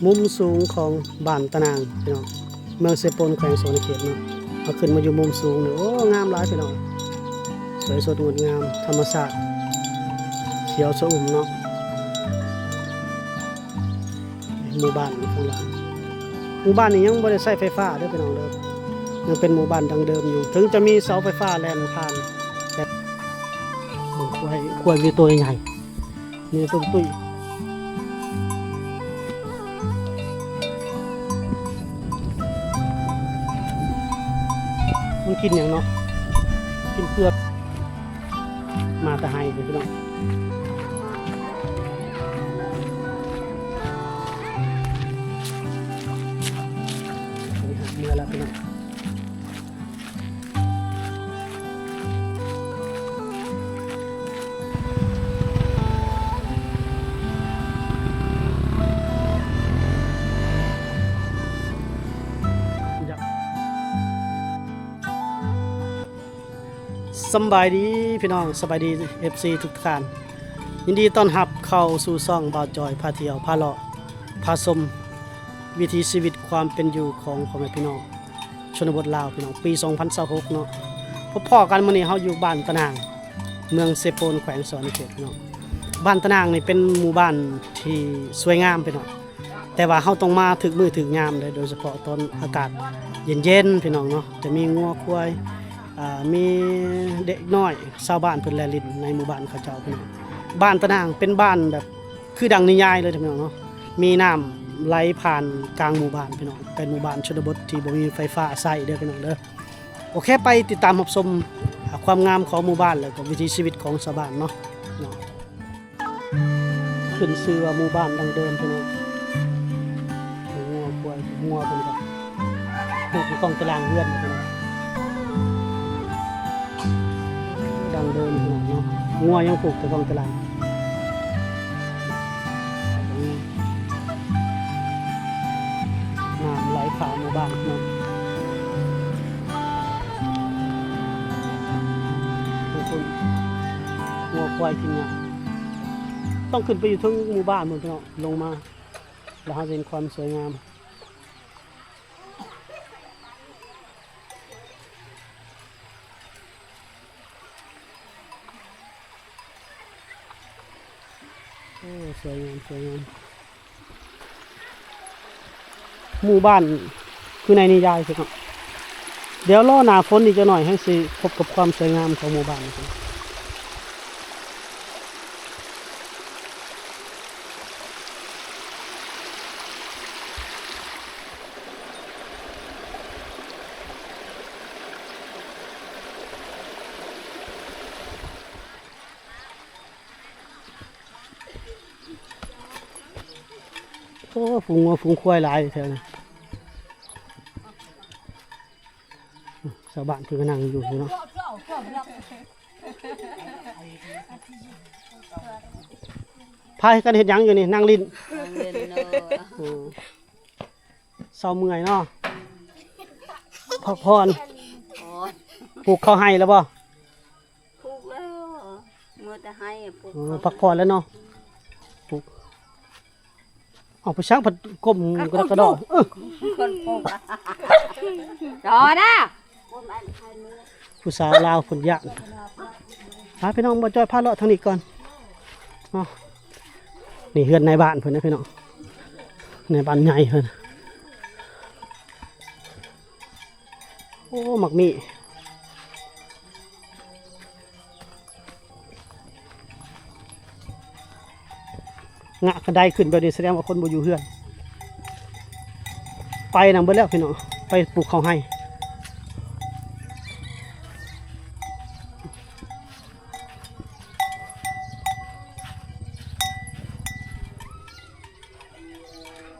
ມຸມສູງຂອງບ້ານຕະນາງ ພີ່ນ້ອງ, ເມືອງເຊໂປນ ແຂວງສະຫວັນນະເຂດເນາະ. ເຮົາຂຶ້ນມາຢູ່ມຸມສູງນີ້ ໂອ້ ງາມຫຼາຍ ພີ່ນ້ອງ, ສວຍສົດງົດງາມ, ທຳມະຊາດຂຽວຊະອຸ່ມເນາະ. ໝູ່ບ້ານຂ້າງຫຼັງ ໝູ່ບ້ານນີ້ຍັງບໍ່ໄດ້ໃຊ້ໄຟຟ້າເດີ ພີ່ນ້ອງເດີ, ຍັງເປັນໝູ່ບ້ານດັ້ງເດີມຢູ່, ເຖິງຈະມີເສົາໄຟຟ້າແລ່ນຜ່ານ, ແຕ່ເບິ່ງຄວາຍ, ຄວາຍມີຕົວໃຫຍ່. ນີ້ຕົວຕຸ້ຍ ມັນກິນຫຍັງເນາະ? ກິນເປືອກ. ມາແຕ່ໄຮ່ເດີພີ່ນ້ອງ, ໄປຫາເມືອແລ້ວພີ່ນ້ອງ. ສຳບາຍດີພີ່ນ້ອງ, ສະບາຍດີເອັຟຊີທຸກທ່ານ, ຍິນດີຕ້ອນຮັບເຂົ້າສູ່ຊ່ອງບ່າວຈອຍພາທ່ຽວ ພາເລາະ ພາຊົມ ວິຖີຊີວິດຄວາມເປັນຢູ່ຂອງພໍ່ແມ່ພີ່ນ້ອງ ຊົນນະບົດລາວ ພີ່ນ້ອງ, ປີສອງພັນຊາວຫົກເນາະ. ພົບພໍ້ກັນມື້ນີ້ ເຮົາຢູ່ບ້ານຕະນາງ ເມືອງເຊໂປນ ແຂວງສະຫວັນນະເຂດ ພີ່ນ້ອງ. ບ້ານຕະນາງນີ້ເປັນໝູ່ບ້ານທີ່ສວຍງາມ ພີ່ນ້ອງ, ແຕ່ວ່າເຮົາຕ້ອງມາຖືກມື້ຖືກຍາມເດ້, ໂດຍສະເພາະຕອນອາກາດເຢັນໆ ພີ່ນ້ອງເນາະ, ຈະມີງົວຄວາຍ, ອ່າ, ມີເດັກນ້ອຍຊາວບ້ານເພິ່ນແລ່ນຫຼິ້ນໃນໝູ່ບ້ານເຂົາເຈົ້າ ພີ່ນ້ອງ. ບ້ານຕະນາງເປັນບ້ານແບບ ຄືດັ່ງນິຍາຍເລີຍ ພີ່ນ້ອງເນາະ, ມີນ້ຳໄຫຼຜ່ານກາງໝູ່ບ້ານ ພີ່ນ້ອງ, ເປັນໝູ່ບ້ານຊົນນະບົດທີ່ບໍ່ມີໄຟຟ້າໃຊ້ເດີ ພີ່ນ້ອງເດີ. ໂອເຄ ໄປຕິດຕາມຮັບຊົມຄວາມງາມຂອງໝູ່ບ້ານ ແລ້ວກໍວິຖີຊີວິດຂອງຊາວບ້ານເນາະ, ເນາະ. ຂຶ້ນຊື່ວ່າໝູ່ບ້ານດັ້ງເດີມ ພີ່ນ້ອງ. ງົວຄວາຍ ງົວເພິ່ນກໍ ປູກຢູ່ກ້ອງຕາລ່າງເຮືອນ ພີ່ນ້ອງ, ດັ້ງເດີມ ພີ່ນ້ອງເນາະ, ງົວຍັງປູກແຕ່ກ້ອງຕາລ່າງ. ນ້ຳໄຫຼຜ່ານໝູ່ບ້ານ ພີ່ນ້ອງ, ພຸ້ນ ງົວຄວາຍກິນຫຍ້າ. ຕ້ອງຂຶ້ນໄປຢູ່ເທິງໝູ່ບ້ານພຸ້ນ ພີ່ນ້ອງ, ລົງມາແລ້ວເຮົາຈະເຫັນຄວາມສວຍງາມ. ໂອ້ ສວຍງາມ ສວຍງາມ. ໝູ່ບ້ານຄືໃນນິຍາຍຊິເນາະ. ດຽວລໍໜ້າຝົນອີກຈັກໜ້ອຍ ໃຫ້ຊິພົບກັບຄວາມສວຍງາມຂອງໝູ່ບ້ານ. ໂອ້ ຝູງງົວຝູງຄວາຍຫຼາຍແຖວນີ້. ຊາວບ້ານເພິ່ນກໍນັ່ງຢູ່ເນາະ. ພາກັນເຮັດຫຍັງຢູ່ນີ້? ນັ່ງຫຼິ້ນ. ນັ່ງຫຼິ້ນເນາະ. ໂອ້ ເຊົາເມື່ອຍເນາະ. ພັກຜ່ອນ. ອໍ ປູກເຂົ້າໄຮ່ແລ້ວບໍ່? ປູກແລ້ວ. ເມື່ອແຕ່ໄຮ່ປູກ. ອໍ ເຂົ້າ ພັກຜ່ອນແລ້ວເນາະ. ປູກ. ເອົາ ໄປຊ່າງພັດກົມກະດອກກະດໍ. ເອີ ຄົນປົກ ຈອນະ. ຜູ້ສາວລາວເພິ່ນຢ້ານ. ພາພີ່ນ້ອງມາຈອຍພາເລາະທາງນີ້ກ່ອນເນາະ. ນີ້ເຮືອນນາຍບ້ານເພິ່ນນະພີ່ນ້ອງ, ນາຍບ້ານໃຫຍ່ເພິ່ນ. ໂອ້ ໝາກມີ້. ງະກະໄດຂຶ້ນແບບນີ້ ສະແດງວ່າຄົນບໍ່ຢູ່ເຮືອນ. ໄປນຳເບິດແລ້ວພີ່ນ້ອງ, ໄປປູກເຂົ້າໄຮ່.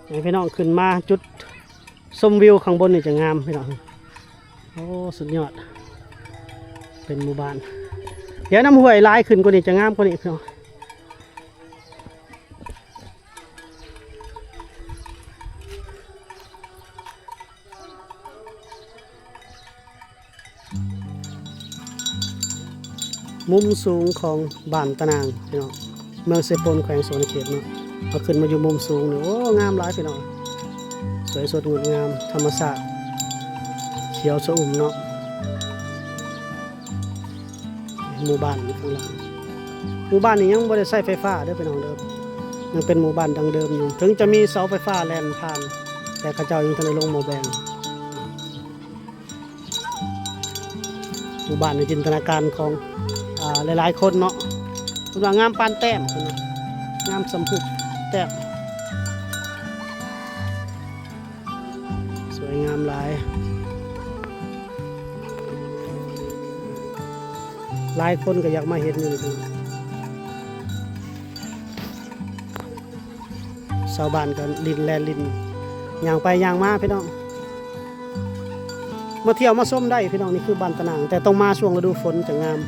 ໃຫ້ພີ່ນ້ອງຂຶ້ນມາຈຸດ ຊົມວິວຂ້າງບົນນີ້ຈະງາມພີ່ນ້ອງ. ໂອ້ ສຸດຍອດ ເປັນໝູ່ບ້ານ. ດຽວນ້ຳຫ້ວຍຫຼາຍຂຶ້ນກວ່ານີ້ຈະງາມກວ່ານີ້ພີ່ນ້ອງ. ມຸມສູງຂອງບ້ານຕະນາງພີ່ນ້ອງ. ເມືອງເຊໂປນ ແຂວງສະຫວັນນະເຂດເນາະ. ເຮົາຂຶ້ນມາຢູ່ມຸມສູງນີ້ ໂອ້ ງາມຫຼາຍພີ່ນ້ອງ, ສວຍສົດງົດງາມ ທຳມະຊາດຂຽວຊະອຸ່ມເນາະ. ໝູ່ບ້ານຢູ່ຂ້າງຫຼັງ, ໝູ່ບ້ານນີ້ຍັງບໍ່ໄດ້ໃຊ້ໄຟຟ້າເດີພີ່ນ້ອງເດີ, ຍັງເປັນໝູ່ບ້ານດັ້ງເດີມຢູ່. ເຖິງຈະມີເສົາໄຟຟ້າແລ່ນຜ່ານ ແຕ່ເຂົາເຈົ້າຍັງບໍ່ທັນໄດ້ລົງໝໍ້ແບງ. ໝູ່ບ້ານໃນຈິນຕະນາການຂອງ ອາ ຫຼາຍໆຄົນເນາະ, ເພິ່ນວ່າງາມປານແຕ້ມ, ເພິ່ນວ່າງາມສ່ຳຮູບແຕ້ມ, ສວຍງາມຫຼາຍ. ຫຼາຍຄົນກໍຢາກມາເຫັນຢູ່ນີ້. ຊາວບ້ານກໍຫຼິ້ນແລ່ນຫຼິ້ນ ຍ່າງໄປຍ່າງມາພີ່ນ້ອງ, ມາທ່ຽວມາຊົມໄດ້ພີ່ນ້ອງ. ນີ້ຄືບ້ານຕາໜ່າງ, ແຕ່ຕ້ອງມາຊ່ວງລະດູຝົນຈະງາມ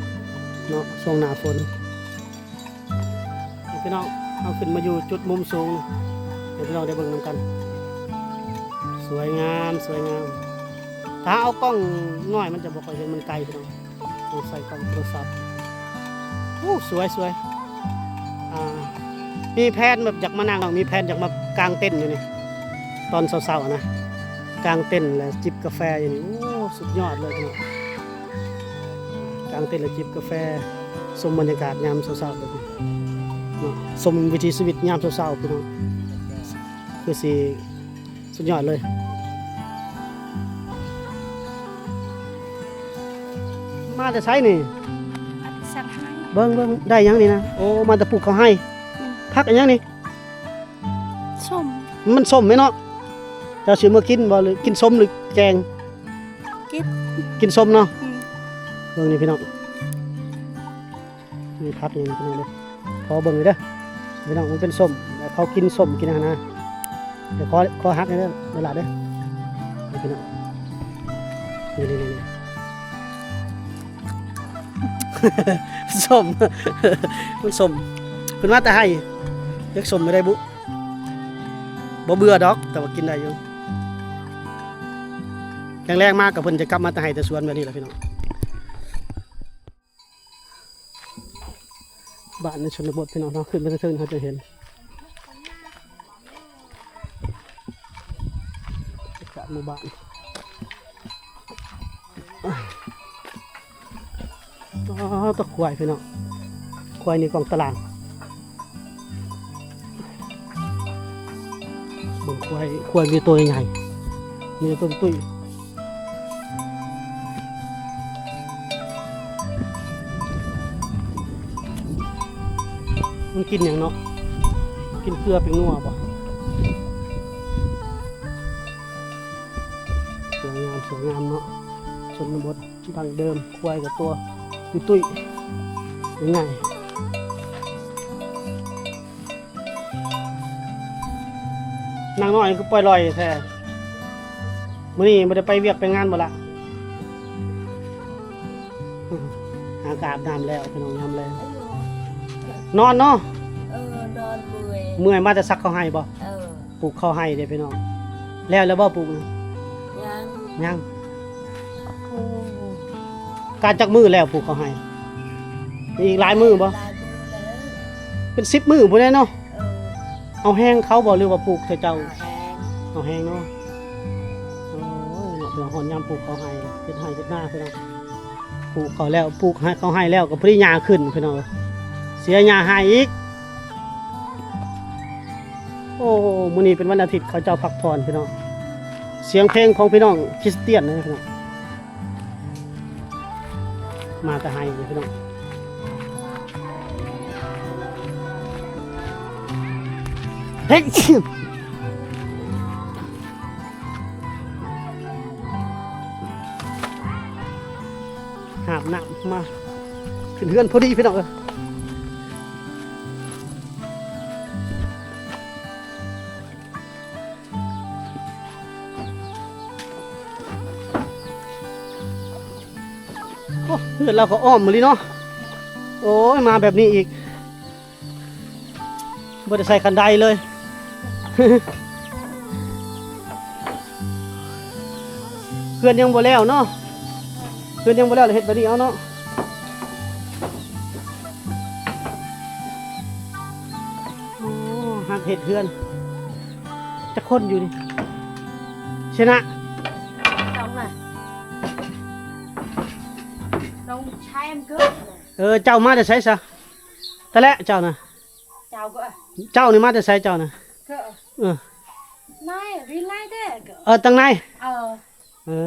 ເນາະ, ຊ່ວງໜ້າຝົນ. ນີ້ພີ່ນ້ອງ, ເຮົາຂຶ້ນມາຢູ່ຈຸດມຸມສູງ ໃຫ້ພີ່ນ້ອງໄດ້ເບິ່ງນຳກັນ. ສວຍງາມ ສວຍງາມ. ຖ້າເອົາກ້ອງນ້ອຍມັນຈະບໍ່ຄ່ອຍເຫັນ, ມັນໄກພີ່ນ້ອງ. ຕ້ອງໃສ່ກ້ອງໂທລະສັບ. ໂອ້ ສວຍ ສວຍ. ອ່າ ມີແພນແບບຢາກມານັ່ງ, ມີແພນຢາກມາກາງເຕັນຢູ່ນີ້ ຕອນເຊົ້າໆນະ, ກາງເຕັນແລະຈິບກາແຟຢູ່ນີ້. ໂອ້ ສຸດຍອດເລີຍພີ່ນ້ອງ, ກາງເຕັນແລະຈິບກາແຟ, ຊົມບັນຍາກາດຍາມເຊົ້າໆແບບນີ້ເນາະ, ຊົມວິຖີຊີວິດຍາມເຊົ້າໆພີ່ນ້ອງ. ຄືຊິ ສຸດຍອດເລີຍ. ມາແຕ່ໃສນີ້? ມາແຕ່ສັນໄຮ. ເບິ່ງ ເບິ່ງ ໄດ້ຫຍັງນີ້ນະ? ໂອ້ ມາແຕ່ປູກເຂົ້າໄຮ່. ອືມ. ຜັກອີຫຍັງນີ້? ສົ້ມ. ມັນສົ້ມແມ່ນເນາະ. ເຈົ້າຊິເອົາມາກິນບໍ່ ຫຼືກິນສົ້ມ ຫຼືແກງ? ກິນ. ກິນສົ້ມເນາະ. ອືມ. ເບິ່ງນີ້ພີ່ນ້ອງ. ມີຜັກນີ້ພີ່ນ້ອງເດີ, ຂໍເບິ່ງເດີພີ່ນ້ອງ. ມັນເປັນສົ້ມ ເຂົາກິນສົ້ມກິນຫຍັງຫັ້ນນະ. ດຽວຂໍ ຂໍຫັກແດ່ເດີຫຼານເດີ. ນີ້ພີ່ນ້ອງ ນີ້ໆໆ ສົ້ມ ມັນສົ້ມ. ເພິ່ນມາແຕ່ໄຮ່ ຢາກສົ້ມໄດ້ບຸ? ບໍ່ເບື່ອດອກ ແຕ່ວ່າກິນໄດ້ຢູ່. ແລງໆມາກໍເພິ່ນຈະກັບມາແຕ່ໄຮ່ແຕ່ສວນແບບນີ້ແຫຼະພີ່ນ້ອງ. ບ້ານໃນຊົນນະບົດພີ່ນ້ອງເນາະ, ຂຶ້ນໄປເທິງໆ ເຮົາຈະເຫັນ ບານ ອໍ ຕົວຄວາຍພີ່ນ້ອງ, ຄວາຍນີ້ກອງຕະຫຼາງ. ເບິ່ງຄວາຍ ຄວາຍມີໂຕໃຫຍ່ ມີໂຕຕຸ້ຍ. ມັນກິນຫຍັງເນາະ? ກິນເກືອແປ້ງນົວບໍ່? ສວຍງາມ ສວຍງາມເນາະ, ຊົນນະບົດ ດັ່ງເດີມ ຄວາຍກໍຕົວຕຸ້ຍໆ ໃຫຍ່. ນາງນ້ອຍຄືປ່ອຍລ່ອຍແທ້. ມື້ນີ້ບໍ່ໄດ້ໄປວຽກໄປງານບໍ່ລະ? ຫາກະອາບນ້ຳແລ້ວພີ່ນ້ອງ, ຍາມແລງນອນເນາະ. ເອີ ນອນເມື່ອຍ. ເມື່ອຍມາແຕ່ສັກເຂົ້າໄຮ່ບໍ່? ເອີ ປູກເຂົ້າໄຮ່ເດ້ພີ່ນ້ອງ. ແລ້ວແລ້ວບໍ່ປູກ? ຍັງ ຍັງ. ໂອ້ ການຈັກມື້ແລ້ວປູກເຂົ້າໄຮ່? ອີກຫຼາຍມື້ບໍ່? ຫຼາຍມື້ແລ້ວ. ເປັນສິບມື້ພຸ້ນແຫຼະເນາະ. ເອີ ເອົາແຮງເຂົາບໍ່ ຫຼືວ່າປູກໃຫ້ເຈົ້າ? ເອົາແຮງ ເອົາແຮງເນາະ. ໂອ້ຍເນາະ ເປັນຮອດຍາມປູກເຂົ້າໄຮ່ ເຮັດໄຮ່ເຮັດນາພີ່ນ້ອງ. ປູກເຂົ້າແລ້ວ ປູກໃຫ້ເຂົ້າໄຮ່ແລ້ວ ກໍພໍດີຫຍ້າຂຶ້ນພີ່ນ້ອງ, ເສຍຫຍ້າໃຫ້ອີກ. ໂອ້ ມື້ນີ້ເປັນວັນອາທິດ ເຂົາເຈົ້າພັກຜ່ອນພີ່ນ້ອງ. ສຽງເພງຂອງພີ່ນ້ອງຄຣິສຕຽນເດ້ພີ່ນ້ອງ. ມາແຕ່ໄຮ່ເດ້ພີ່ນ້ອງ. ເຮັດ ຫາບນ້ຳມາຂຶ້ນເຮືອນພໍດີພີ່ນ້ອງເອີຍ. ໂອ້ ເຮືອນລາວກໍອ້ອມມາລີເນາະ. ໂອ້ຍ ມາແບບນີ້ອີກ ບໍ່ໄດ້ໃສ່ຄັນໄດເລີຍ. ເຮືອນຍັງບໍ່ແລ້ວເນາະ, ເຮືອນຍັງບໍ່ແລ້ວ ເຮັດແບບນີ້ເອົາເນາະ. ຫາກເຮັດເຮືອນ ຈັກຄົນຢູ່ນີ້? ຊະນະ Don't know. Don't try and good. ເອີ ເຈົ້າມາແຕ່ໃສຊະ? ຕະແລະ ເຈົ້ານະ? ເຈົ້າກໍ ເຈົ້ານີ້ມາແຕ່ໃສເຈົ້ານະ? ກໍ ເອີ ໃນ ວິໄລເດ້ ເອີ ທາງໃນ ເອີ ເອີ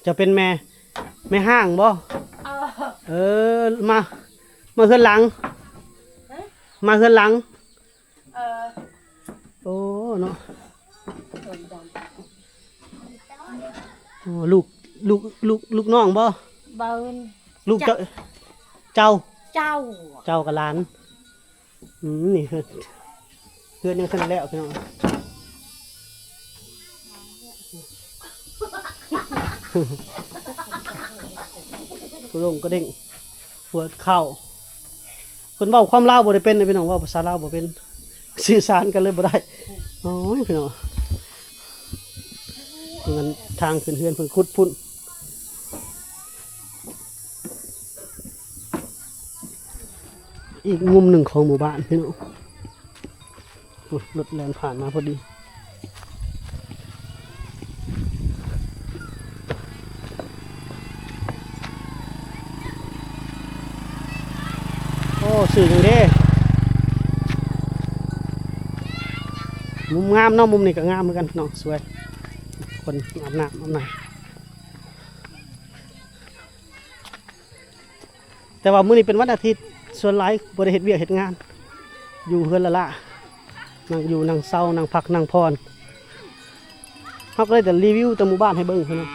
ເຈົ້າເປັນແມ່ ແມ່ຮ້າງບໍ່? ເອີ ເອີ ມາ ມາເຮືອນຫຼັງ ຮະ? ມາເຮືອນຫຼັງ ເອີ ໂອ້ ເນາະ ໂອ້ ລູກ ລູກ ລູກ ລູກນ້ອງບໍ່? ບໍ່ ລູກເຈົ້າ ເຈົ້າ ເຈົ້າ ເຈົ້າກັບຫຼານ. ອືມ ນີ້ເຮືອນ ເຮືອນຍັງທັນແລ້ວພີ່ນ້ອງ ກະດົງກະເດັງ ປວດເຂົ່າ ເພິ່ນເວົ້າຄວາມລາວບໍ່ໄດ້ເປັນເດ້ພີ່ນ້ອງ ເວົ້າພາສາລາວບໍ່ເປັນ ສື່ສານກັນເລີຍບໍ່ໄດ້. ໂອ້ຍ ພີ່ນ້ອງ ເພິ່ນ ທາງຂຶ້ນເຮືອນເພິ່ນຂຸດພຸ້ນ. ອີກມຸມໜຶ່ງຂອງໝູ່ບ້ານພີ່ນ້ອງ ໂອ້ຍ ລົດແລ່ນຜ່ານມາພໍດີ. ໂອ້ ຊື່ຫຍັງເດ້? ມຸມງາມເນາະ ມຸມນີ້ກໍງາມຄືກັນເນາະ ສວຍ ຄົນອາບນ້ຳອາບໃນ. ແຕ່ວ່າມື້ນີ້ເປັນວັນອາທິດ ສ່ວນຫຼາຍບໍ່ໄດ້ເຮັດວຽກເຮັດງານ ຢູ່ເຮືອນລ້າໆ ນັ່ງຢູ່ນັ່ງເຊົາ ນັ່ງພັກນັ່ງຜ່ອນ. ເຮົາກໍໄດ້ແຕ່ຣີວິວແຕ່ໝູ່ບ້ານໃຫ້ເບິ່ງເທົ່ານັ້ນ.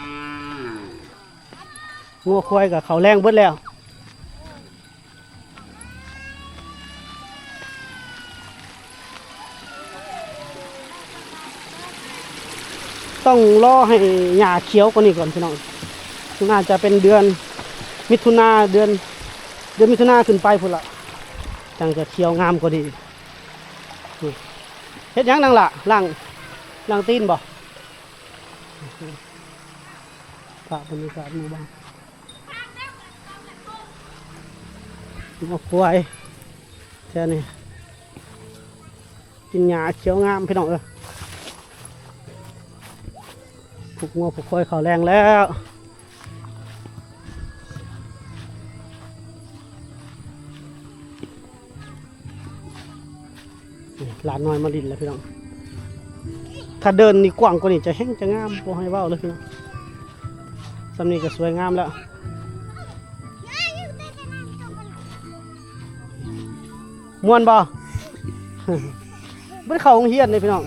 ງົວຄວາຍກໍເຂົ້າແລ້ງເບິດແລ້ວ. ຕ້ອງລໍໃຫ້ຫຍ້າຂຽວກວ່ານີ້ກ່ອນພີ່ນ້ອງ ໜ້າຈະເປັນເດືອນມິຖຸນາ ເດືອນ ເດືອນມິຖຸນາຂຶ້ນໄປພຸ້ນລະ ຈັ່ງຈະຂຽວງາມກວ່ານີ້. ນີ້ ເຮັດຫຍັງນາງຫຼ້າ? ລ້າງ ລ້າງຕີນບໍ່? ພາບບັນຍາກາດໝູ່ບ້ານ ງົວຄວາຍແຖວນີ້ ກິນຫຍ້າຂຽວງາມພີ່ນ້ອງເອີຍ. ຜູກງົວຜູກຄວາຍເຂົ້າແລ້ງແລ້ວ. ນີ້ ຫຼານນ້ອຍມາຫຼິ້ນແລ້ວພີ່ນ້ອງ. ຖ້າເດີ່ນນີ້ກວ້າງກວ່ານີ້ຈະແຮ່ງຈະງາມ ບໍ່ໃຫ້ເວົ້າເລີຍພີ່ນ້ອງ. ສ່ຳນີ້ກໍສວຍງາມແລ້ວ. ມ່ວນບໍ່? ບໍ່ໄດ້ເຂົ້າໂຮງຮຽນເດ້ພີ່ນ້ອງ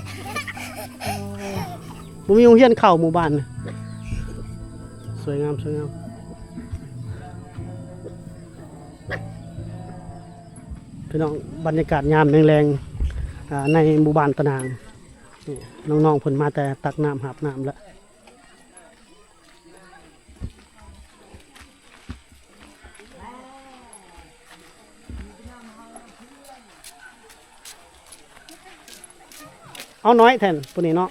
ບໍ່ມີໂຮງຮຽນເຂົ້າໝູ່ບ້ານ. ສວຍງາມ ສວຍງາມ. ພີ່ນ້ອງ ບັນຍາກາດຍາມແລງໆ ອາ ໃນໝູ່ບ້ານຕະໜາງ. ນີ້ ນ້ອງໆເພິ່ນມາແຕ່ຕັກນ້ຳ ຫາບນ້ຳລະ. ເອົານ້ອຍແທ້ນ ຜູ້ນີ້ເນາະ.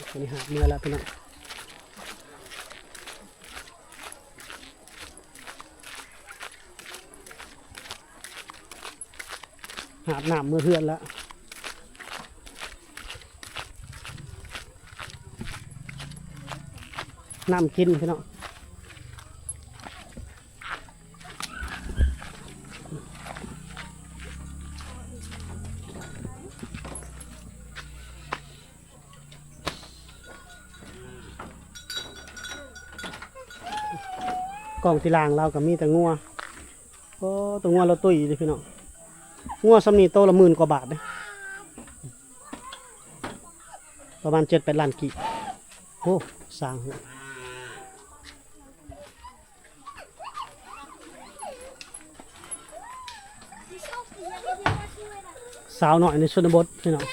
ອັນນີ້ຫາບເມືອແລ້ວພີ່ນ້ອງ ຫາບນ້ຳເມືອເຮືອນແລ້ວ ນ້ຳກິນພີ່ນ້ອງ. ກ້ອງທີ່ຫຼັງລາວກໍມີແຕ່ງົວ. ໂອ້ ຕົວງົວລາວຕຸ້ຍເດ້ພີ່ນ້ອງ ງົວຊ່ຳນີ້ໂຕລະໝື່ນກວ່າບາດເດ້ ປະມານເຈັດແປດລ້ານກີບ. ໂອ້ ຊ້າງ ສາວນ້ອຍໃນຊົນນະບົດພີ່ນ້ອງ.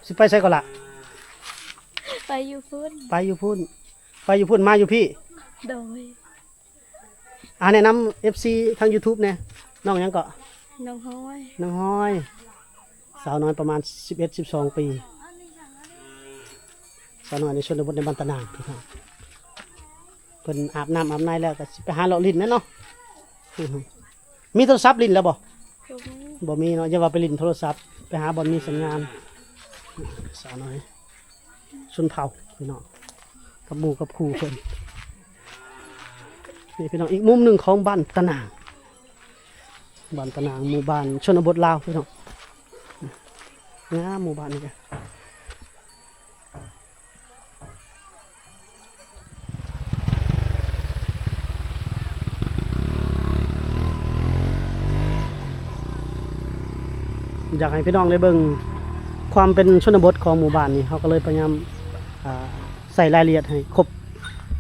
ຊິໄປໃສກໍລະ? ໄປຢູ່ພຸ້ນ ໄປຢູ່ພຸ້ນ ໄປຢູ່ພຸ້ນ ມາຢູ່ພີ້. ໂດຍ ອາ ແນະນຳເອັຟຊີທາງຢູທູບແດ່. ນ້ອງຫຍັງເກາະ? ນ້ອງຮ້ອຍ ນ້ອງຮ້ອຍ ສາວນ້ອຍປະມານສິບເອັດ ສິບສອງປີ. ສາວນ້ອຍໃນຊົນນະບົດໃນບ້ານຕາໜາງ ເພິ່ນອາບນ້ຳອາບໃນແລ້ວກໍຊິໄປຫາເລາະຫຼິ້ນແຫຼະເນາະ. ມີໂທລະສັບຫຼິ້ນແລ້ວບໍ່? ບໍ່ມີ. ບໍ່ມີເນາະ, ຢ່າວ່າໄປຫຼິ້ນໂທລະສັບ, ໄປຫາບ່ອນມີສັນຍານ. ສາວນ້ອຍຊົນເຜົ່າພີ່ນ້ອງ ກັບໝູ່ກັບຄູ່ເພິ່ນ. ນີ້ພີ່ນ້ອງ ອີກມຸມໜຶ່ງຂອງບ້ານຕາໜາງ ບ້ານຕາໜາງ ໝູ່ບ້ານຊົນນະບົດລາວພີ່ນ້ອງ. ງາມໝູ່ບ້ານນີ້ກະ. ຢາກໃຫ້ພີ່ນ້ອງໄດ້ເບິ່ງຄວາມເປັນຊົນນະບົດຂອງໝູ່ບ້ານນີ້ ເຮົາກໍເລີຍພະຍາຍາມ ອ່າ ໃສ່ລາຍລະອຽດໃຫ້ຄົບ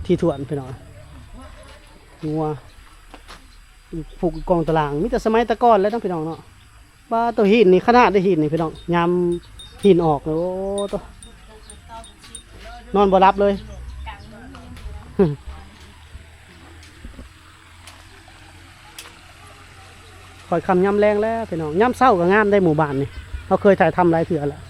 ຖີ່ຖ້ວນພີ່ນ້ອງ. ງົວ ຜູກຢູ່ກອງຕາລາງ ມີແຕ່ສະໄໝແຕ່ກ່ອນແລ້ວເນາະພີ່ນ້ອງເນາະ. ປາໂຕ ຫີນນີ້ຂະໜາດເດ້ ຫີນນີ້ພີ່ນ້ອງ ຍາມຫີນອອກ ໂອ້ໂຕ ນອນບໍ່ຫຼັບເລີຍ. ຄ່ອຍຄ່ຳຍາມແລງແລ້ວພີ່ນ້ອງ, ຍາມເຊົ້າກໍງາມໄດ໋ ໝູ່ບ້ານນີ້ ເຮົາເຄີຍຖ່າຍທຳຫຼາຍເທື່ອແລ້ວ.